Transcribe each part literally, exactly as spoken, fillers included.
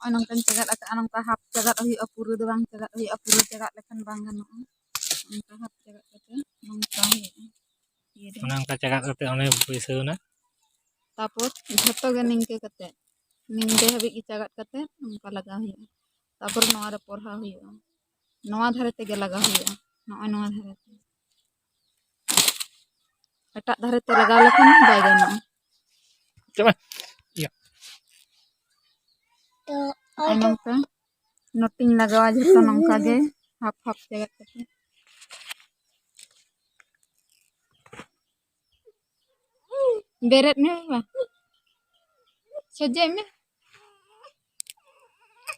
ᱱᱚᱜᱼᱚᱭ ᱱᱚᱝᱠᱟᱧ ᱪᱟᱜᱟᱫ ᱟᱠᱟᱫᱼᱟ, ᱱᱚᱝᱠᱟ ᱦᱟᱯ ᱪᱟᱜᱟᱫ ᱦᱩᱭᱩᱜᱼᱟ, ᱯᱩᱨᱟᱹ ᱫᱚ ᱵᱟᱝ ᱪᱟᱜᱟᱫ ᱦᱩᱭᱩᱜᱼᱟ, ᱯᱩᱨᱟᱹ ᱪᱟᱜᱟᱫ ᱞᱮᱠᱷᱟᱱ ᱵᱟᱝ ᱜᱟᱱᱚᱜᱼᱟ᱾ ᱱᱚᱝᱠᱟ ᱦᱟᱯ ᱪᱟᱜᱟᱫ ᱠᱟᱛᱮ ᱱᱚᱝᱠᱟ ᱦᱩᱭᱩᱜᱼᱟ᱾ ᱤᱭᱟᱹ ᱫᱚ ᱚᱱᱮ ᱚᱱᱠᱟ ᱪᱟᱜᱟᱫ ᱠᱟᱛᱮ ᱚᱱᱮ ᱵᱟᱹᱭᱥᱟᱹᱣ ᱮᱱᱟ᱾ ᱛᱟᱯᱚᱨ ᱡᱷᱚᱛᱚ ᱜᱮ ᱱᱤᱝᱠᱟᱹ ᱠᱟᱛᱮ, ᱱᱤᱝᱠᱟᱹ ᱦᱟᱹᱵᱤᱡ ᱜᱮ ᱪᱟᱜᱟᱫ ᱠᱟᱛᱮ ᱱᱚᱝᱠᱟ ᱞᱟᱜᱟᱣ ᱦᱩᱭᱩᱜᱼᱟ᱾ ᱛᱟᱯᱚᱨ ᱱᱚᱣᱟ ᱨᱮ ᱯᱚᱨᱦᱟ ᱦᱩᱭᱩᱜᱼᱟ, ᱱᱚᱣᱟ ᱫᱷᱟᱨᱮ ᱛᱮᱜᱮ ᱞᱟᱜᱟᱣ ᱦᱩᱭᱩᱜᱼᱟ, ᱱᱚᱜᱼᱚᱭ ᱱᱚᱣᱟ ᱫᱷᱟᱨᱮ ᱛᱮ᱾ ᱮᱴᱟᱜ ᱫᱷᱟᱨᱮ ᱛᱮ ᱞᱟᱜᱟᱣ ᱞᱮᱠᱷᱟᱱ ᱵᱟᱭ ᱜᱟᱱᱚᱜᱼᱟ᱾ ᱪᱟᱵᱟ᱾ ᱤᱭᱟᱹ᱾ ᱱᱚᱜᱼᱚᱭ ᱱᱚᱝᱠᱟ ᱱᱚᱴᱤᱧ ᱞᱟᱜᱟᱣᱟ ᱡᱷᱚᱛᱚ ᱱᱚᱝᱠᱟ ᱜᱮ, ᱦᱟᱯ ᱦᱟᱯ ᱛᱮ ᱠᱟᱛᱮ᱾ ᱵᱮᱨᱮᱫ ᱢᱮ ᱵᱟᱵᱟ, ᱥᱚᱡᱷᱮᱜ ᱢᱮ᱾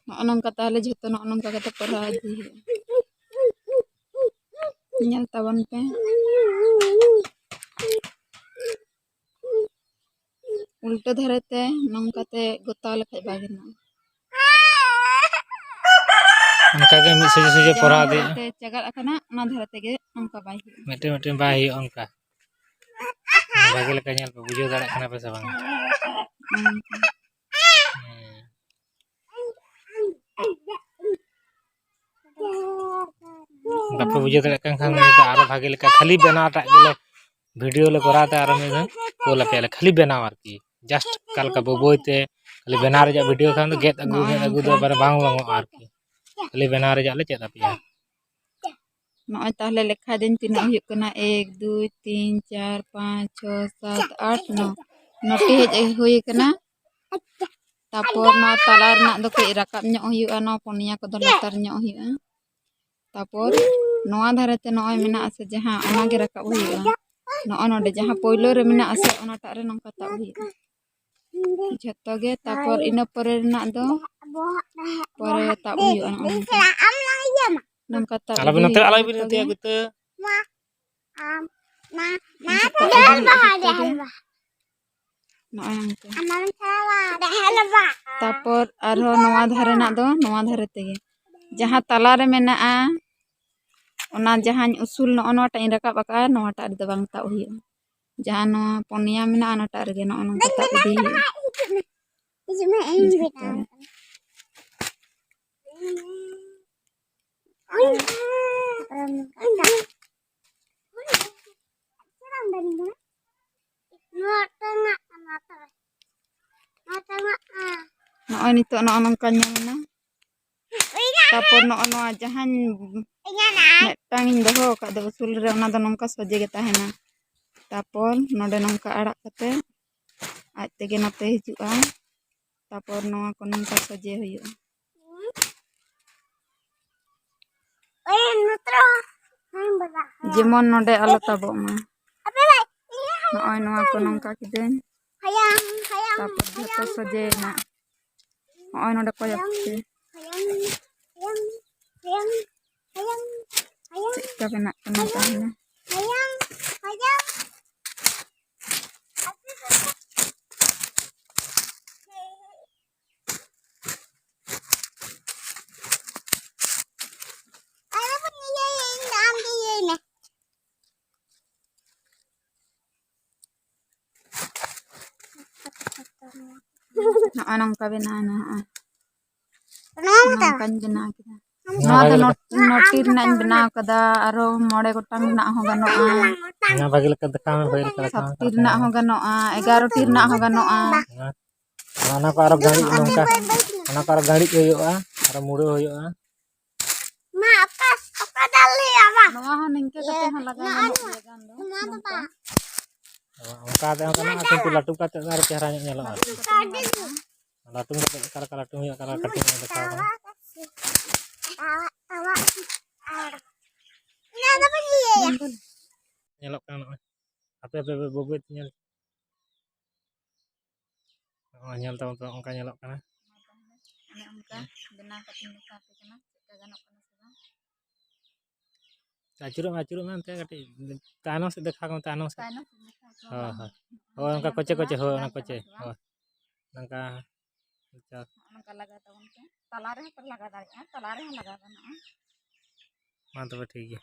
ᱱᱚᱜᱼᱚ ᱱᱚᱝᱠᱟ ᱛᱟᱦᱚᱞᱮ ᱡᱷᱚᱛᱚ ᱱᱚᱜᱼᱚ ᱱᱚᱝᱠᱟ ᱠᱟᱛᱮ ᱠᱚᱨᱟᱣ ᱤᱫᱤ ᱦᱩᱭᱩᱜᱼᱟ᱾ ᱧᱮᱞ ᱛᱟᱵᱚᱱ ᱯᱮ᱾ ᱩᱞᱴᱟᱹ ᱫᱷᱟᱨᱮ ᱛᱮ ᱱᱚᱝᱠᱟ ᱛᱮ ᱜᱚᱛᱟᱣ ᱞᱮᱠᱷᱟᱡ ᱵᱟᱭ ᱜᱟᱱᱚᱜᱼᱟ᱾ ᱚᱱᱠᱟ ᱜᱮ ᱢᱤᱫ ᱥᱚᱡᱷᱮ ᱥᱚᱡᱷᱮ ᱡᱟᱦᱟᱸ ᱯᱚᱨᱟᱣ ᱫᱷᱟᱨᱮ ᱤᱫᱤᱭᱟ᱾ ᱛᱮ ᱪᱟᱜᱟᱫ ᱟᱠᱟᱱᱟ, ᱚᱱᱟ ᱫᱷᱟᱨᱮ ᱛᱮᱜᱮ ᱚᱱᱠᱟ ᱵᱟᱭ ᱦᱩᱭᱩᱜᱼᱟ᱾ ᱢᱤᱫᱴᱮᱱ ᱢᱤᱫᱴᱮᱱ ᱵᱟᱭ ᱦᱩᱭᱩᱜᱼᱟ ᱚᱱᱠᱟ᱾ ᱵᱷᱟᱜᱮ ᱞᱮᱠᱟ ᱧᱮᱞ ᱯᱮ, ᱵᱩᱡᱷᱟᱹᱣ ᱫᱟᱲᱮᱭᱟᱜ ᱠᱟᱱᱟ ᱯᱮ ᱥᱮ ᱵᱟᱝ? ᱚᱱᱠᱟ᱾ ᱦᱮᱸ᱾ ᱵᱟᱯᱮ ᱵᱩᱡᱷᱟᱹᱣ ᱫᱟᱲᱮᱭᱟᱜ ᱠᱟᱱ ᱠᱷᱟᱱ, ᱱᱤᱭᱟᱹ ᱫᱚ ᱟᱨᱚ ᱵᱷᱟᱜᱮ ᱞᱮᱠᱟ ᱠᱷᱟᱹᱞᱤ ᱵᱮᱱᱟᱣ ᱴᱟᱜ ᱜᱮᱞᱮ ᱵᱷᱤᱰᱤᱭᱳ ᱞᱮ ᱠᱚᱨᱟᱣ ᱛᱮ ᱟᱨᱚ ᱢᱤᱫ ᱫᱷᱟᱣ ᱠᱳᱞ ᱟᱯᱮᱭᱟᱞᱮ, ᱠᱷᱟᱹᱞᱤ ᱵᱮᱱᱟᱣ ᱟᱨᱠᱤ, ᱡᱟᱥᱴ ᱚᱠᱟ ᱞᱮᱠᱟ ᱵᱳᱵᱳᱭ ᱛᱮ ᱠᱷᱟᱹᱞᱤ ᱵᱮᱱᱟᱣ ᱨᱮᱭᱟᱜ ᱵᱷᱤᱰᱤᱭᱳ ᱠᱷᱟᱱ ᱫᱚ ᱜᱮᱫ ᱟᱹᱜᱩ, ᱜᱮᱫ ᱟᱹᱜᱩ ᱫᱚ ᱢᱟᱱᱮ ᱵᱟᱝ ᱞᱟᱜᱟᱜᱼᱟ ᱟᱨᱠᱤ, ᱠᱷᱟᱹᱞᱤ ᱵᱮᱱᱟᱣ ᱨᱮᱭᱟᱜ ᱞᱮ ᱪᱮᱫ ᱟᱯᱮᱭᱟ᱾ ᱱᱚᱜᱼᱚᱭ ᱛᱟᱦᱚᱞᱮ ᱞᱮᱠᱷᱟ ᱫᱟᱹᱧ ᱛᱤᱱᱟᱹᱜ ᱦᱩᱭᱩᱜ ᱠᱟᱱᱟ, ᱮᱠ, ᱫᱩᱭ, ᱛᱤᱱ, ᱪᱟᱨ, ᱯᱟᱸᱪ, ᱪᱷᱚ, ᱥᱟᱛ, ᱟᱴ, ᱱᱚ, ᱱᱚᱴᱤ ᱦᱮᱡ ᱦᱩᱭ ᱠᱟᱱᱟ᱾ ᱛᱟᱯᱚᱨ ᱱᱚᱣᱟ ᱛᱟᱞᱟ ᱨᱮᱱᱟᱜ ᱫᱚ ᱠᱟᱹᱡ ᱨᱟᱠᱟᱵ ᱧᱚᱜ ᱦᱩᱭᱩᱜᱼᱟ, ᱱᱚᱣᱟ ᱯᱩᱱᱭᱟ ᱠᱚᱫᱚ ᱞᱟᱛᱟᱨ ᱧᱚᱜ ᱦᱩᱭᱩᱜᱼᱟ᱾ ᱛᱟᱯᱚᱨ ᱱᱚᱣᱟ ᱫᱷᱟᱨᱮ ᱛᱮ ᱱᱚᱜᱼᱚᱭ ᱢᱮᱱᱟᱜ ᱟᱥᱮ ᱡᱟᱦᱟᱸ, ᱚᱱᱟ ᱜᱮ ᱨᱟᱠᱟᱵ ᱦᱩᱭᱩᱜᱼᱟ᱾ ᱱᱚᱜᱼᱚ ᱱᱚᱰᱮ ᱡᱟᱦᱟᱸ ᱯᱳᱭᱞᱳ ᱨᱮ ᱢᱮᱱᱟᱜ ᱟᱥᱮ, ᱚᱱᱟᱴᱟᱜ ᱨᱮ ᱱᱚᱝᱠᱟ ᱛᱟᱵ ᱦᱩᱭᱩᱜᱼᱟ ᱡᱷᱚᱛᱚ ᱜᱮ᱾ ᱛᱟᱯᱚᱨ ᱤᱱᱟᱹ ᱯᱚᱨᱮ ᱨᱮᱱᱟᱜ ᱫᱚ ᱯᱚᱨᱮ ᱛᱟᱵ ᱦᱩᱭᱩᱜᱼᱟ᱾ ᱱᱚᱜᱼᱚ ᱱᱚᱝᱠᱟ, ᱱᱚᱝᱠᱟ ᱛᱟᱵ ᱟᱞᱚᱵᱤᱱ ᱤᱫᱤ ᱱᱚᱛᱮ, ᱦᱩᱭᱩᱜᱼᱟ ᱟᱞᱚᱵᱤᱱ ᱡᱷᱚᱛᱚ ᱱᱚᱛᱮᱭᱟ ᱜᱮ᱾ ᱜᱤᱛᱟᱹ᱾ ᱱᱚᱝᱠᱟ ᱛᱟᱵ ᱤᱫᱤ ᱦᱩᱭᱩᱜᱼᱟ ᱡᱷᱚᱛᱚ ᱜᱮ᱾ ᱱᱚᱜᱼᱚᱭ ᱱᱚᱝᱠᱟ᱾ ᱛᱟᱯᱚᱨ ᱟᱨᱦᱚᱸ ᱱᱚᱣᱟ ᱫᱷᱟᱨᱮ ᱨᱮᱱᱟᱜ ᱫᱚ ᱱᱚᱣᱟ ᱫᱷᱟᱨᱮ ᱛᱮᱜᱮ, ᱡᱟᱦᱟᱸ ᱛᱟᱞᱟ ᱨᱮ ᱢᱮᱱᱟᱜᱼᱟ, ᱚᱱᱟ ᱡᱟᱦᱟᱸᱧ ᱩᱥᱩᱞ ᱱᱚᱜᱼᱚ ᱱᱚᱣᱟᱴᱟᱜ ᱤᱧ ᱨᱟᱠᱟᱵ ᱟᱠᱟᱫᱼᱟ, ᱱᱚᱣᱟᱴᱟᱜ ᱨᱮᱫᱚ ᱵᱟᱝ ᱛᱟᱵ ᱦᱩᱭᱩᱜᱼᱟ᱾ ᱡᱟᱦᱟᱸ ᱱᱚᱣᱟ ᱯᱩᱱᱭᱟ ᱢᱮᱱᱟᱜᱼᱟ, ᱚᱱᱟᱴᱟᱜ ᱨᱮᱜᱮ ᱱᱚᱜᱼᱚ ᱱᱚᱝᱠᱟ ᱛᱟᱵ ᱤᱫᱤ ᱦᱩᱭᱩᱜᱼᱟ᱾ ᱡᱷᱚᱛᱚ ᱨᱮ᱾ ᱱᱚᱣᱟ ᱴᱟᱝ ᱟᱜ ᱠᱟᱱᱟ ᱛᱚᱵᱮ᱾ ᱱᱚᱣᱟ ᱴᱟᱝ ᱟᱜ, ᱟ᱾ ᱱᱚᱜᱼᱚᱭ ᱱᱤᱛᱚᱜ ᱱᱚᱜᱼᱚ ᱱᱚᱝᱠᱟ ᱧᱮᱞ ᱮᱱᱟ᱾ ᱦᱩᱭᱱᱟ᱾ ᱛᱟᱯᱚᱨ ᱱᱚᱜᱼᱚ ᱱᱚᱣᱟ ᱡᱟᱦᱟᱸᱧ ᱤᱧᱟᱹᱜ ᱱᱟ᱾ ᱢᱤᱫᱴᱟᱝ ᱤᱧ ᱫᱚᱦᱚ ᱟᱠᱟᱫ ᱫᱚ ᱩᱥᱩᱞ ᱨᱮ, ᱚᱱᱟ ᱫᱚ ᱱᱚᱝᱠᱟ ᱥᱚᱡᱷᱮ ᱜᱮ ᱛᱟᱦᱮᱱᱟ᱾ ᱛᱟᱯᱚᱨ ᱱᱚᱰᱮ ᱱᱚᱝᱠᱟ ᱟᱲᱟᱜ ᱠᱟᱛᱮ ᱟᱡ ᱛᱮᱜᱮ ᱱᱚᱛᱮ ᱦᱤᱡᱩᱜᱼᱟ᱾ ᱛᱟᱯᱚᱨ ᱱᱚᱣᱟ ᱠᱚ ᱱᱚᱝᱠᱟ ᱥᱚᱡᱷᱮ ᱦᱩᱭᱩᱜᱼᱟ᱾ ᱳᱭ ᱱᱚᱛᱨᱚ᱾ ᱦᱮᱸ, ᱵᱟᱵᱟ᱾ ᱡᱮᱢᱚᱱ ᱱᱚᱰᱮ ᱟᱞᱚ ᱛᱟᱵᱚᱜ ᱢᱟ᱾ ᱟᱯᱮ ᱵᱟᱭ, ᱤᱧ ᱦᱚᱸ ᱱᱚᱜᱼᱚᱭ ᱱᱚᱣᱟ ᱠᱚ ᱦᱚᱸ᱾ ᱱᱚᱝᱠᱟ ᱠᱤᱫᱟᱹᱧ᱾ ᱦᱚᱭᱟᱝ, ᱦᱚᱭᱟᱝ, ᱛᱟᱯᱚᱨ ᱡᱷᱚᱛᱚ ᱦᱚᱭᱟᱝ, ᱥᱚᱡᱷᱮᱭᱮᱱᱟ᱾ ᱦᱚᱭᱟᱝ᱾ ᱱᱚᱜᱼᱚᱭ ᱱᱚᱰᱮ ᱠᱚᱭᱚᱜ ᱦᱚᱭᱟᱝ, ᱯᱮ᱾ ᱦᱚᱭᱟᱝ, ᱦᱚᱭᱟᱝ, ᱦᱚᱭᱟᱝ, ᱦᱚᱭᱟᱝ, ᱪᱮᱫ ᱞᱮᱠᱟ ᱵᱮᱱᱟᱜ ᱠᱟᱱᱟ ᱦᱚᱭᱟᱝ, ᱛᱟᱦᱞᱮ? ᱦᱚᱭᱟᱝ, ᱦᱚᱭᱟᱝ᱾ ᱟᱞᱚ ᱵᱚᱱ ᱤᱭᱟᱹᱭᱟ, ᱤᱧ ᱫᱚ ᱟᱢ ᱜᱮ ᱤᱭᱟᱹᱭ ᱢᱮ᱾ ᱱᱚᱜᱼᱚᱭ ᱱᱚᱝᱠᱟ ᱵᱮᱱᱟᱣ ᱮᱱᱟ, ᱱᱚᱜᱼᱚᱭ᱾ ᱱᱚᱣᱟ ᱢᱚᱛᱚ? ᱱᱚᱝᱠᱟᱧ ᱵᱮᱱᱟᱣ ᱠᱮᱫᱟ᱾ ᱱᱚᱣᱟ ᱱᱚᱣᱟ ᱫᱚ ᱵᱷᱟᱜᱮ ᱱᱚᱴ-, ᱞᱮᱠᱟ᱾ ᱱᱚᱴᱤ ᱨᱮᱱᱟᱜ ᱤᱧ ᱵᱮᱱᱟᱣ ᱠᱟᱫᱟ, ᱟᱨᱚ ᱢᱚᱬᱮ ᱜᱚᱴᱟᱝ ᱨᱮᱱᱟᱜ ᱦᱚᱸ ᱜᱟᱱᱚᱜᱼᱟ᱾ ᱱᱚᱣᱟ ᱵᱷᱟᱜᱮ ᱞᱮᱠᱟ ᱫᱮᱠᱷᱟᱣ ᱢᱮ, ᱵᱷᱟᱜᱮ ᱞᱮᱠᱟ ᱫᱮᱠᱷᱟᱣ ᱢᱮ᱾ ᱥᱟᱛᱴᱤ ᱨᱮᱱᱟᱜ ᱦᱚᱸ ᱜᱟᱱᱚᱜᱼᱟ, ᱮᱜᱟᱨᱚ ᱴᱤ ᱨᱮᱱᱟᱜ ᱦᱚᱸ ᱜᱟᱱᱚᱜᱼᱟ᱾ ᱦᱮᱸ᱾ ᱚᱱᱟ ᱠᱚ ᱟᱨᱚ ᱜᱟᱹᱲᱤᱡ ᱱᱚᱝᱠᱟ, ᱚᱱᱟ ᱠᱚ ᱟᱨᱚ ᱜᱟᱹᱲᱤᱡ ᱦᱩᱭᱩᱜᱼᱟ, ᱟᱨᱚ ᱢᱩᱲᱟᱹᱣ ᱦᱩᱭᱩᱜᱼᱟ᱾ ᱢᱟ, ᱚᱠᱟ, ᱚᱠᱟ ᱰᱟᱞ ᱞᱮ ᱟᱢᱟ? ᱱᱚᱣᱟ ᱦᱚᱸ ᱱᱤᱝᱠᱟᱹ ᱠᱟᱛᱮ ᱦᱚᱸ ᱞᱟᱜᱟᱣ ᱱᱚᱣᱟ ᱜᱟᱱᱚᱜ ᱫᱚ, ᱜᱮᱭᱟ ᱜᱟᱱ ᱫᱚ᱾ ᱱᱚᱣᱟ ᱫᱚ ᱱᱚᱝᱠᱟ᱾ ᱵᱟᱝ᱾ ᱚ, ᱚᱱᱠᱟ ᱠᱟᱛᱮ ᱦᱚᱸ ᱜᱟᱱᱚᱜᱼᱟ, ᱱᱚᱣᱟ ᱠᱤᱱᱛᱩ ᱰᱟᱞ᱾ ᱞᱟᱹᱴᱩ ᱠᱟᱛᱮ ᱫᱚ ᱟᱨᱚ ᱪᱮᱦᱨᱟ ᱧᱚᱜ ᱧᱮᱞᱚᱜᱼᱟ᱾ ᱞᱟᱹᱴᱩ ᱠᱟᱛᱮ ᱦᱚᱸ ᱜᱟᱱᱚᱜᱼᱟ᱾ ᱞᱟᱹᱴᱩ ᱠᱟᱛᱮ ᱚᱠᱟ ᱞᱮᱠᱟ ᱞᱟᱹᱴᱩ ᱦᱩᱭᱩᱜᱼᱟ, ᱚᱠᱟ ᱞᱮᱠᱟ ᱠᱟᱹᱴᱤᱡ ᱧᱚᱜ ᱫᱮᱠᱷᱟᱣ ᱠᱟᱱᱟ᱾ ᱛᱟᱣᱟ, ᱛᱟᱣᱟ, ᱟᱨ ᱚᱱᱟ ᱫᱚ ᱵᱟᱹᱧ ᱞᱟᱹᱭᱟ᱾ ᱧᱮᱞᱚᱜ ᱠᱟᱱᱟ ᱱᱚᱜᱼᱚᱭ᱾ ᱦᱟᱯᱮ, ᱦᱟᱯᱮ, ᱦᱟᱯᱮ, ᱵᱟᱹᱵᱩ ᱧᱮᱞ᱾ ᱱᱚᱜᱼᱚᱭ ᱧᱮᱞ ᱛᱟᱵᱚᱱ ᱯᱮ, ᱚᱱᱠᱟ ᱧᱮᱞᱚᱜ ᱠᱟᱱᱟ᱾ ᱚᱱᱮ ᱚᱱᱠᱟ ᱵᱮᱱᱟᱣ ᱠᱟᱛᱮᱧ ᱫᱮᱠᱷᱟᱣ ᱟᱯᱮ ᱠᱟᱱᱟ, ᱪᱮᱫ ᱞᱮᱠᱟ ᱜᱟᱱᱚᱜ ᱠᱟᱱᱟ ᱥᱮ ᱵᱟᱝ᱾ ᱟᱹᱪᱩᱨᱚᱜ ᱢᱮ, ᱟᱹᱪᱩᱨᱚᱜ ᱢᱮ, ᱚᱱᱛᱮ ᱠᱟᱹᱴᱤᱡ ᱛᱟᱭᱱᱚᱢ ᱥᱮᱫ ᱫᱮᱠᱷᱟᱣ ᱠᱚᱢ, ᱛᱟᱭᱱᱚᱢ ᱥᱮᱫ᱾ ᱛᱟᱭᱱᱚᱢ ᱥᱮᱫ ᱫᱮᱠᱷᱟᱣ ᱠᱚᱢ, ᱦᱳᱭ, ᱵᱟᱝ ᱦᱳᱭ᱾ ᱧᱮᱞᱚᱜ ᱦᱳᱭ, ᱚᱱᱠᱟ ᱠᱟᱱᱟ, ᱠᱚᱪᱮ, ᱠᱚᱪᱮ, ᱦᱳᱭ, ᱵᱟᱝ ᱚᱱᱟ ᱠᱚᱪᱮ, ᱪᱟᱞᱟᱜ ᱠᱟᱱᱟ᱾ ᱦᱳᱭ᱾ ᱱᱚᱝᱠᱟ᱾ ᱟᱪᱪᱷᱟ᱾ ᱱᱚᱜᱼᱚ ᱱᱚᱝᱠᱟ ᱞᱟᱜᱟᱣ ᱛᱟᱵᱚᱱ ᱯᱮ᱾ ᱛᱟᱞᱟ ᱨᱮᱦᱚᱸ ᱯᱮ ᱞᱟᱜᱟᱣ ᱫᱟᱲᱮᱭᱟᱜᱼᱟ, ᱛᱟᱞᱟ ᱨᱮᱦᱚᱸ ᱞᱟᱜᱟᱣ ᱜᱟᱱᱚᱜᱼᱟ᱾ ᱢᱟ ᱛᱚᱵᱮ ᱴᱷᱤᱠ ᱜᱮᱭᱟ᱾